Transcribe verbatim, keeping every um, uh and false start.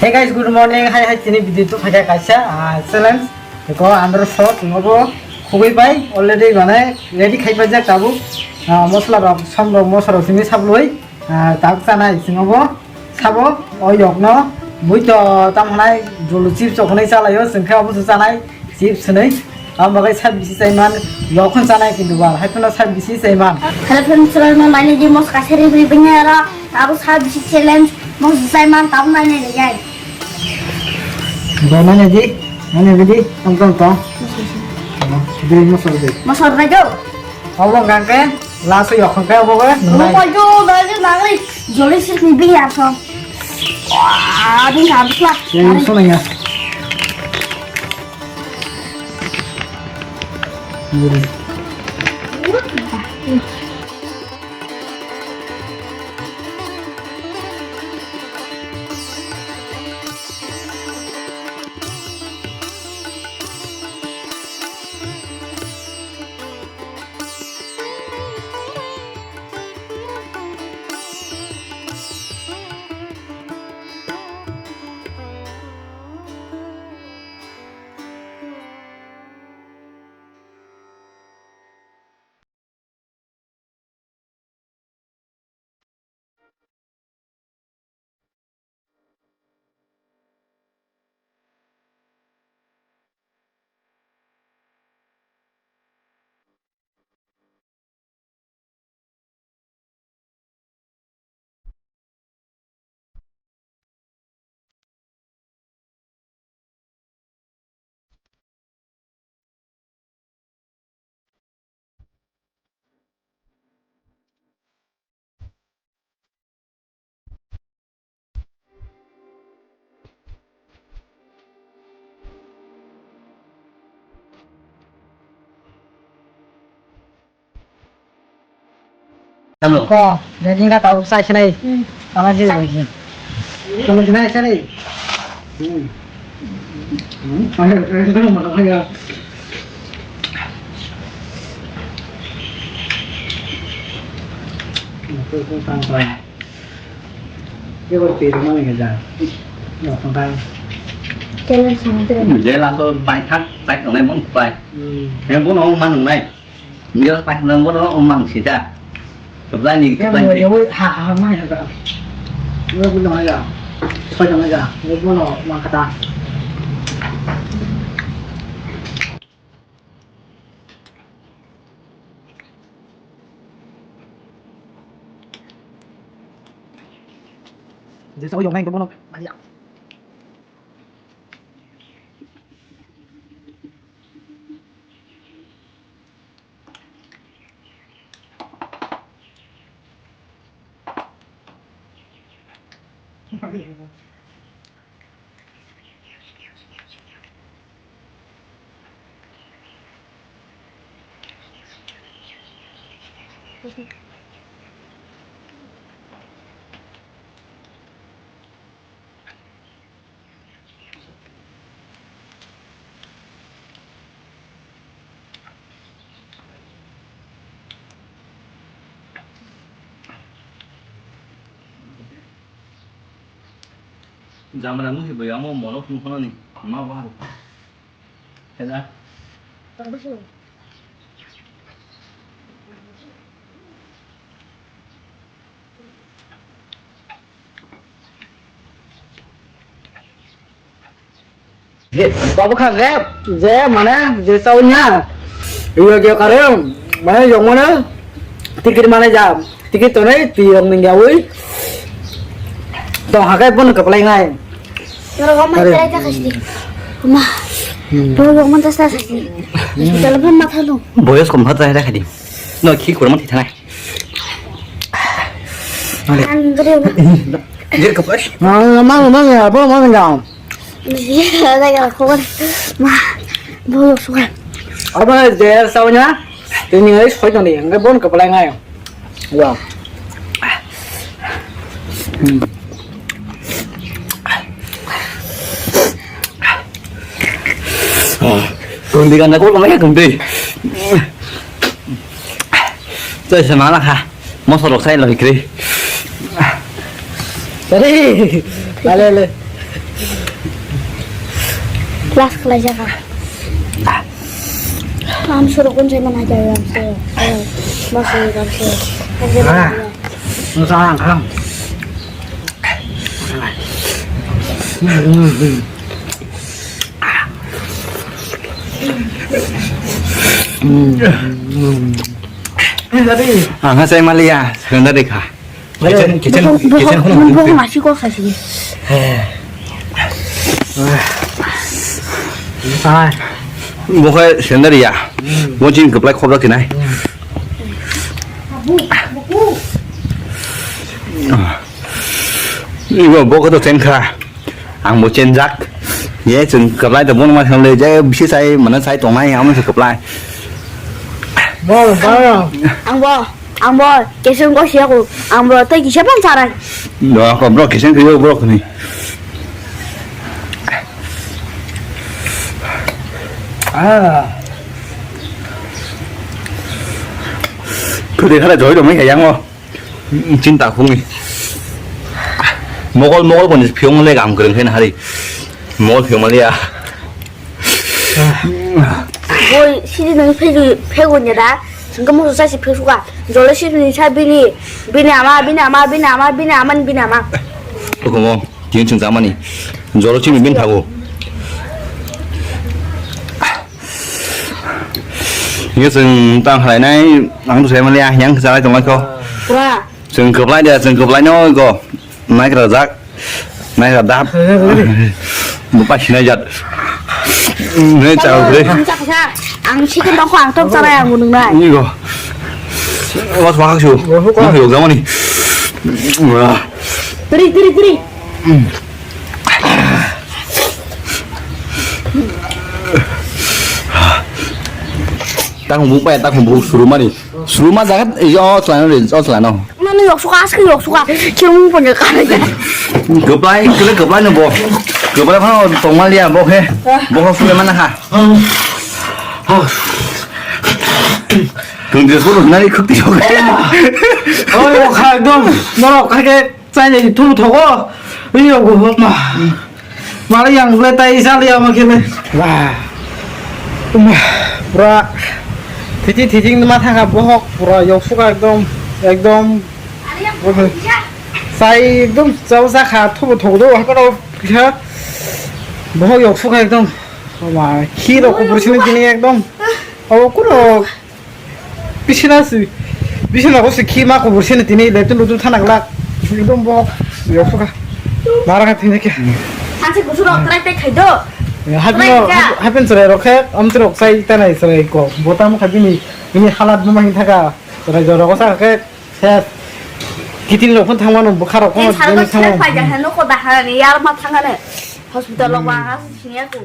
Hey guys, good morning. Hai hai, tini video tu phaikha kaisa, ah, challenge. Eko andro sot ngobo khugui pai already mane ready khai paijak tabuk. Ah, mosla rok, som rok, moso rok simi saplui. Ah, tabuk chanai singobo sabo o yokno bui to tam hanai jolo chips chok hanai chalaio, chwng khe obo se chanai chips hinui. Abo bagwi sat bisi chaiman, yok hwn chanai kintu ba, hai phano sat bisi chaiman. Hello friends, chwraino nainai di mosla kaisa ribri bini aro tabuk sat bisi challenge mosla chaiman tabuk nainai di jai. Bo nainai di, nainai di, tong tong tong. Di mosla di. Mosla bai do. Abo hwnkha khe last o yok hwnkha abo khe nungnai. Abo bai do, bai do, nangli joli sik ni bini arso. Wah, bini arso. Yang sonai ya. Tamo. Ko, dajing ka tau sai sinai. Hmm. Tama sih lagi. Tama sinai sinai. Hmm. Hmm. Ada, ada, ada, ada, ada. Itu, itu tangkai. Dia berpikir mana kita? Ya, tangkai. Jalan sendiri. Jalan tu baik hak, baik orang pun baik. Hmm. Yang pun orang mana baik. Nggak pas nang bono omang sida. Keblani keblani. Yang mau ha ha mah ya kak. Nggak punya aja. Saya aja. Nggak punya uang kata. Jadi saya yang main ke bono. Banyak. Jamra muhi bai amo mono phung phano ni ma wa ro. Heda. Babu kha je, je mane je chau nya. Iyo ge kare mane yong mane tikir mane ja. Tikir to nai ti yong ning yawi. To hakai pun keplai ngai. Norok omo try ta khasdi. Ma. Hmm. Norok omo ta sa khasdi. Hospital pha ma thalo. Boyos kom kha try kha di. No khi kurma thi thanai. Ang gre. Jer ka pas. Ma ma ma ya bo ma ya. Ya da ya ko. Ma. Boyos ko. Aba jer sa nya. Tini ai soi tong ni. Ngai bon ka palai ngai. Wow. Hmm. Tong di ganda ko kama ya tong di. Chai se mala kha. Moso rok sai lagi kri. Tari. Ale ale. Plus khlai jaka. Am surok kun jai mana jai am se. Mas jai am se. Ah. Nusang kang. Ang ha sai maliya, sendari kha. Kitchen, kitchen, kitchen kono. Bong nasi kok sasi. Bokhai sendari ya. Bo chini kwplai khobra kinai. Ibo bokhe to chenkha. Ang bo chenjak. Ye chwng kwplai to bono ma thang le je bisi sai mana sai tongnai amo se kwplai. Bol, bol. Ang bo, ang bo, keseng ko siya ko. Ang bo, tei kisa pan sarai. Do ko bro keseng ko bro kuni. Ah. Kudi khala joi do mai yang o. Chinta khungni. Mogol, mogol koni phiyong le gam kwrwng khe na hari. Mogol phiyong le ya. Boi sidi nang phegu, phegu nya da. Sengke mo sa si phegu ka. Jole sidi ni sa bini. Bini ama, bini ama, bini ama, bini ama, bini ama. Komo, yin chung jamani. Jolo chini bin thago. Ye chwng tang khlainai, ang to sai maliya, yang khe chalai tonglaikho. Pura. Chwng kwplai de, chwng kwplai no go. Naikra jak. Naikra dap. Bo pa sinai jat. Ne chao bre. Ang chak sa, ang chicken dong kho, ang tok chalai ang nung nai. Ni go. Was wa su. Ni go jamani. Wah. Tri, tri, tri. Takung buk pai, takung buk surumani. Suruma jagat, iyo, selano rin, oh, selano. Mano yok suka, aske yok suka. Kiung punya kare. Keplai, kele keplai no bo. Keplai phano tongmaliya bo he. Bo ho sule mana kha. Kung dia suruh nari khukti yok. Oh, yok kha, ekdom. Norok kha ke. Chainai thum thogo. Iyo go ma. Mala yang le tai sal ya ma kele. Wah. Uma, pura. Thiti thiti ma thanga bohok pura yok suka ekdom, ekdom. Sai ekdom chau sa kha thubo thogo do ha ko ha. Bohok yok suka ekdom. Ma khiro ko bursini tini ekdom. Abo kuno Bisina si, bisina ko si khi ma kubur sini tini le tu lutu thana glak. Ekdom bo yok suka. Mara ka tini khe. Hanse kusuro try try khai do. Hapen, try ka. Hapen serai rok khe, am serai rok sai tanai serai ko. Botam kha bini, bini halat buma hin thaka. Serai jora ko sa khe, ses. Kitin rok phun thangmano, bukha rok phun thangmano. Phai ja hano ko da hani yar ma thangane. Hospital rok ba sini aku.